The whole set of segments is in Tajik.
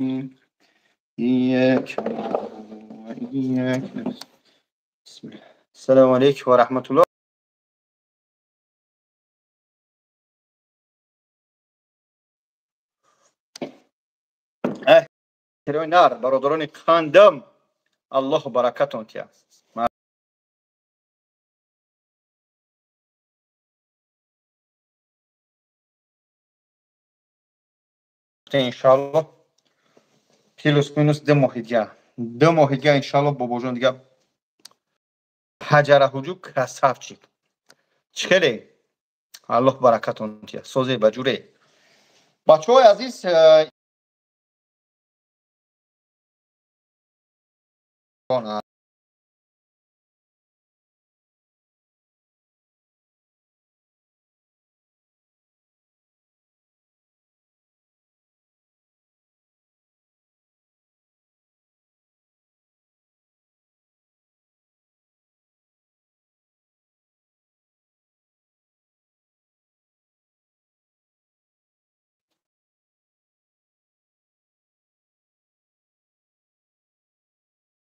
إياك نعبد وإياك نستعين. بسم الله. السلام عليكم ورحمة الله. Нар бародарони қандам, Аллоҳ баракатон тия. Иншаллоҳ плюс минус 2 моҳи дига, 2 моҳи дига иншаллоҳ, бобоҷон, дига ҳаҷара ҳуҷу красавчик. Чӣ хеле, Аллоҳ баракатон тия, созе ба ҷуре, бачаҳои азиз.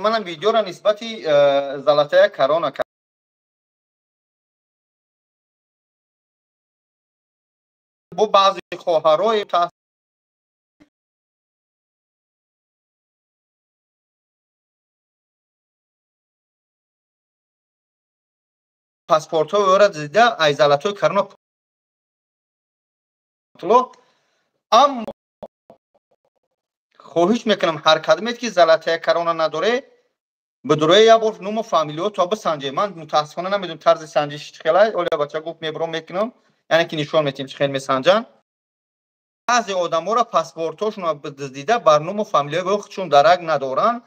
Манам видеора нисбати Золотая Корона бо баъзе хоҳарои паспортҳои ӯра дида, ай Золотой Корона. Аммо хоҳиш мекунам, ҳар кадомет ки Золотая Корона надоре, бидурои як бор нуму фамилиёто бисанҷе. Ман мутаассифона намедонам тарзи санҷиши чӣ хелай. Оля бача гуфт, мебуром, мекунам, яъне ки нишон метиҳем, чӣ хел месанҷанд. Баъзе одаморо паспортҳошонро дуздида, бар нуму фамилиёи худшон дарак надоранд.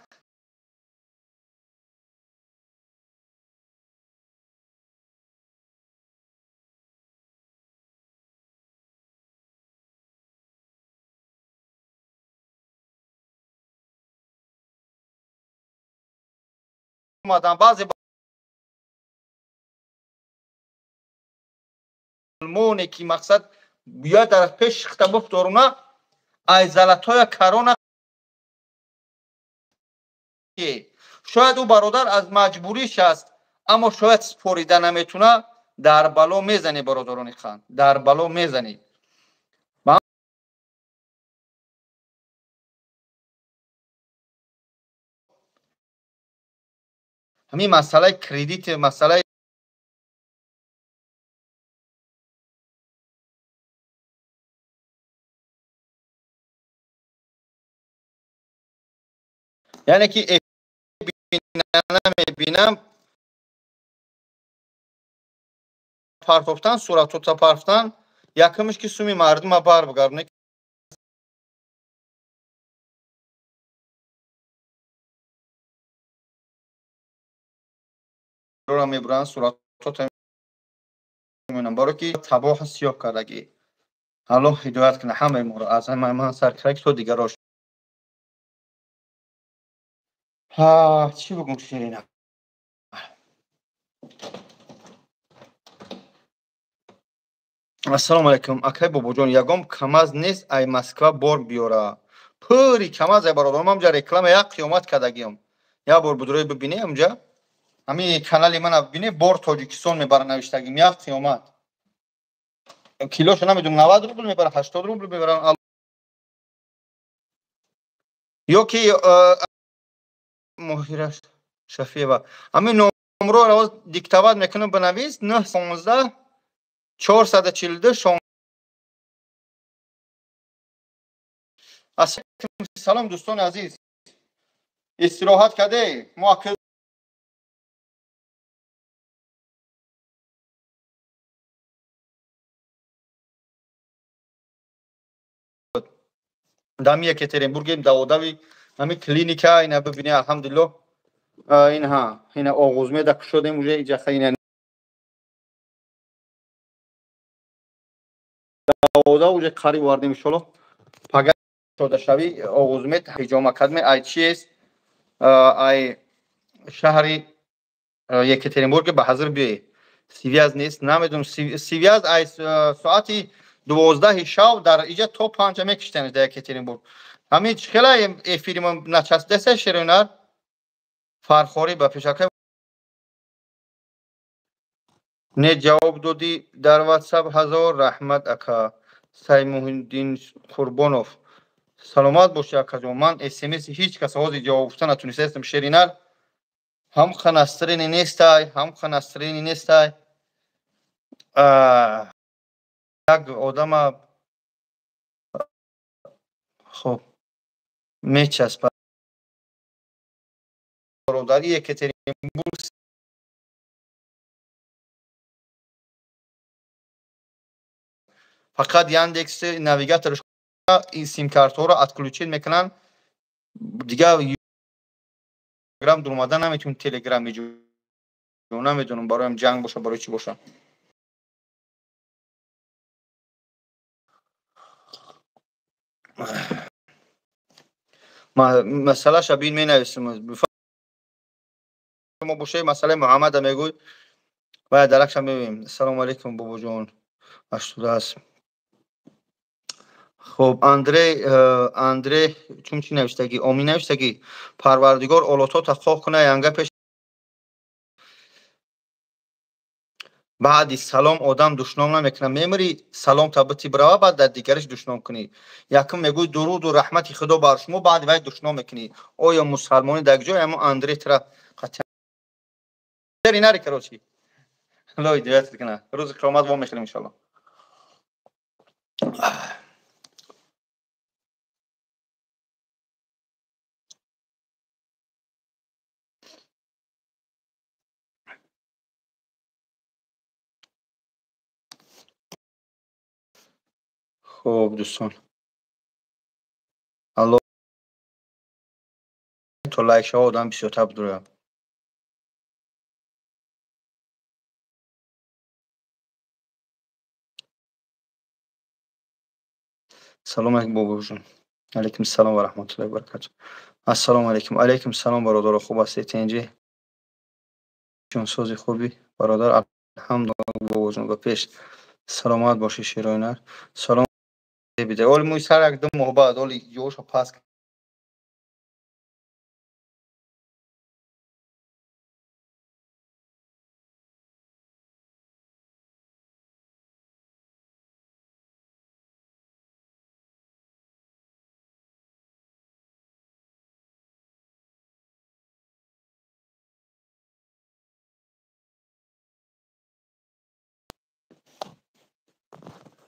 Омадан баъзе моне ки мақсад ё дар пеш шихта буфторуна ай Золотая Корона. Шояд ӯ бародар аз маҷбуриш аст, аммо шояд спорида наметуна. Дар бало мезанӣ, бародарони хан, дар бало мезанӣ. Ҳамин масъалаи кредит, масъалаи яъне ки намебинам, партофтан, суратота партофтан, якумш ки суми мардума бар бигардоне. Мебуранд, суратота мемонанд, барое ки табоҳ сиёҳ кардагӣ. Аллоҳ ҳидоят кунад ҳамаи моро, аз ҳамаи ман сар карда то дигарош. Чӣ бигум, ширина? Ассалому алайкум, акай Бобоҷон. Ягон КамАЗ нест, ай Москва бор биёра? Пури КамАЗ, ай бародарам, ҳамҷа реклама як қиёмат кардагиам. Як бор будрои бибинӣ, ҳамҷа ҳамин канали мана бибинӣ, бор Тоҷикистон мебара навиштагим, як қиёмат. Килошо намедонам, 90 рубл мебара, 80 рубл мебара ё ки. Моҳира Шафиева, ҳамин номро диктовать мекунам, бинавис: 9 16 442. Салом, дӯстони азиз, истироҳат карде мо. Дами Екатеринбургем, даводави ҳами клиника. Ина бибине, алҳамдулилло, инҳа, ина оғузмеда кушодем уже иҷаха, ина давода уже қариб овардем. Иншолло, пага шодашавӣ оғузмед ҳиҷома кардме. Ай чиест, ай шаҳри Екатеринбург ба ҳазир биёед. Связь нест, намедонам, связь ай соати 12-и шав дар иҷа то 5 мекиштанеш дар Екатеринбург. Ҳамин чӣ хела эфири мо начаспидаста шероинар? Фархорӣ ба пешакай не ҷавоб додӣ дар ватсап. Ҳазор раҳмат, ака. Саймуҳиддин Қурбонов, саломат бошӣ, акаҷон. Ман смс ҳеҷ кас ҳозир ҷавоб гуфта натунистаистам. Шеринар, ҳам настроение нестай, ҳам настроение нестай. Як одама хоб мечаспад. Бародари Екатеринбург фақат Яндекс навигаторш ин симкартҳоро отключить мекунанд. Дигар грам дуромада наметавонем, Телеграм иҷо намедонам, бароям ҷанг боша, барои чӣ боша. Масъалаша бин менависем. Мо бошаи масъалаи Муҳаммада мегӯй ва даракша мебинем. Ассалому алайкум, бобоҷон. 88. Хоб, Андрей, Андрей чун чӣ навиштагӣ? Омин навиштагӣ. Парвардигор олотота хоҳ куна янга пеш. Баъди салом одам душном намекунад. Мемирӣ, салом табити бирава, баъд дар дигариш душном кунӣ. Якум мегӯй дуруду раҳмати Худо бар шумо, баъди вай душном мекунӣ. Оё мусалмонӣ дар ҷой ҳамон Андрей тра қатъиян нари, короче. Аллоҳ ҳидоят кунад. Рӯзи қиёмат во мехӯрем, иншоаллоҳ. Хуб, дӯстон, алло, то лайк шава, одам бисёртар бидурад. Салом алейкум, бобоҷон. Алейкум салом ва раҳматуллоҳи ва баракатуҳ. Ассалому алейкум. Алейкум салом, бародаро, хуб ҳастед, тинҷӣ? Ҷонсози хубӣ, бародар? Алҳамдулиллоҳ, бобоҷон, ба пеш. Саломат бошӣ, шероинар. Салом биде. Оли мӯи сар як ду моҳ баъд, оли ҷоша пас.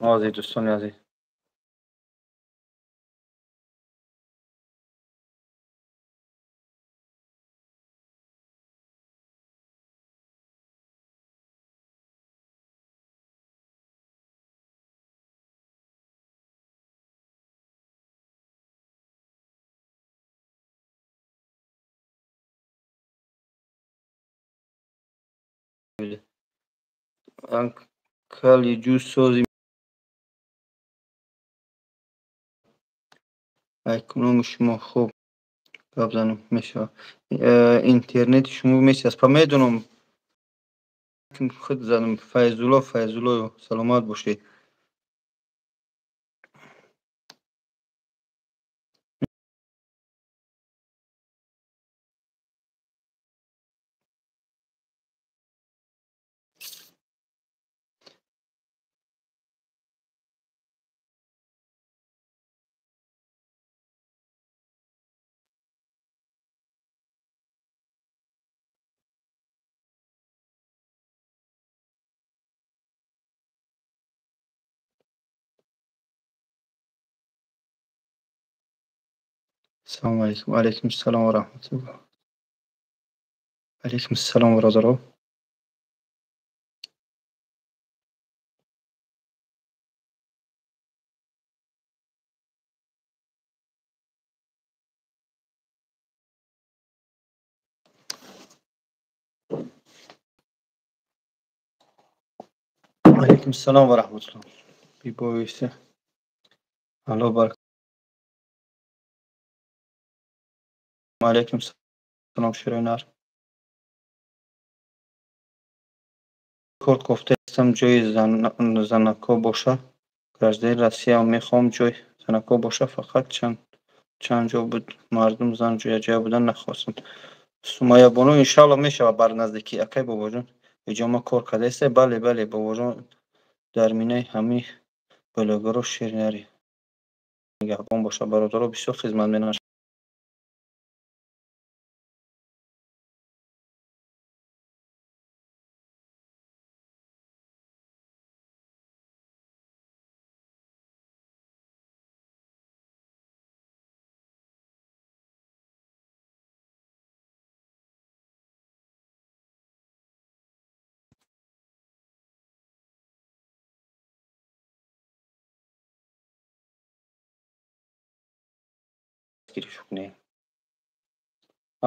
Ҳозир, дӯстони азиз. Кали ҷӯз сози айкуноми шумо хуб гап занем мешавад. Интернети шумо мечаспа, медонам, худ задам. Файзулло Файзуллоев, саломат бошед. Ассалому алайкум. Алайкум ассалом ва раҳматуллоҳ. Алайкум ассалом, бародаро. Алайкум ассалом ва раҳматуллоҳ. Бибоиса. Аллоҳ барак. Алайкум салом, широинар. Кор кофтаистам, ҷои занако боша. Гражданин Россия мехоҳам, ҷои занако боша, фақат чанд Чанд ҷо буд, мардум зан ҷоя будан нахостам. Сумайя бону, иншалло мешавад бар наздикӣ. Акай бобоҷон, ҳиҷома кор кардаест? Бале, бале, бобоҷон, дар минаи ҳамин блогерро шер нари. Нигаҳбон боша, бародаро, бисёр хизмат менамояд.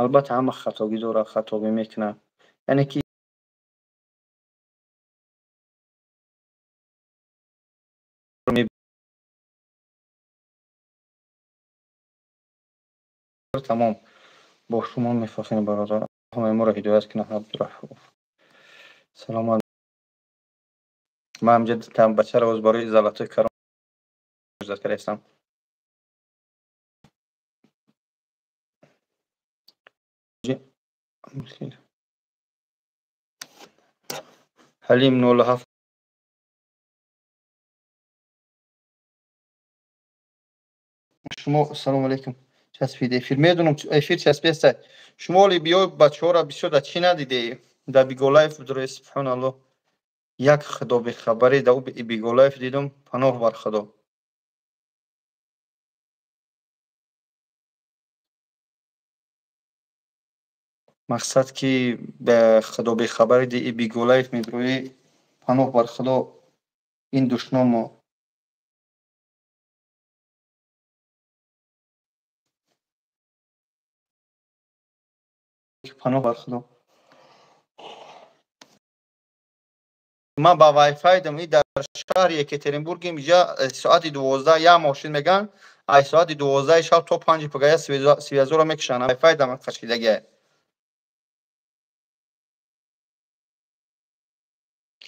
Албатта ҳама хатогӣ дорад, хатогӣ мекунад. Яъне ки тамом бо шумо мефахрем, бародар. Ҳамаи моро ҳидоят кунад Абдураҳмон. Саломат. Ман ҳамҷа бачаро боз барои золотой корона кардаистам. Ҳалим 07. Шумо салому алейкум. Часпида эфир. Медонам эфир часпидаст. Шумо оли биё бачаҳоро бисёр дар чӣ надидед? Дар Биголаев будро, субҳоналлоҳ. Як худо бехабарӣ дар ӯ Биголаев дидум, паноҳ бар худо. Мақсад ки ба худо бехабарӣ ди Биголаев медроӣ, паноҳ бар худо, ин душномо. Паноҳ бар худо. Ман ба вайфай дам, и дар шаҳри Екатеринбург инҷа соати 12 як мошин меган, ай соати 12 шаб то 5 пагая связоро мекушанд. Вайфай дам қашкидагия.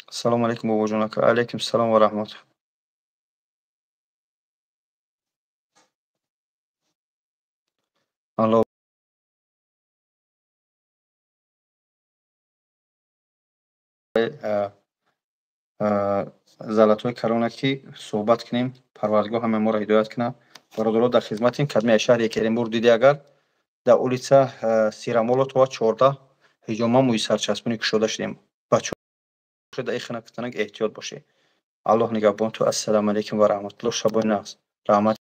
Салому алейкум бобоҷон ака. Алейкум салом ва раҳмат. Алло золотой корона ки суҳбат кунем, Парвардигор ҳама моро ҳидоят кунад. Бародаро, дар хизматем. Кадми шаҳри Екатеринбург диди агар дар улица Сирамолотова 14 ҳиҷома мӯи сарчаспонӣ кушода шудем. Бачаҳо дар ихна кутанак эҳтиёт бошед. Аллоҳ нигаҳбон ту. Ассалому алайкум ва раҳматуллоҳ. Шабои нағз. Раҳмат.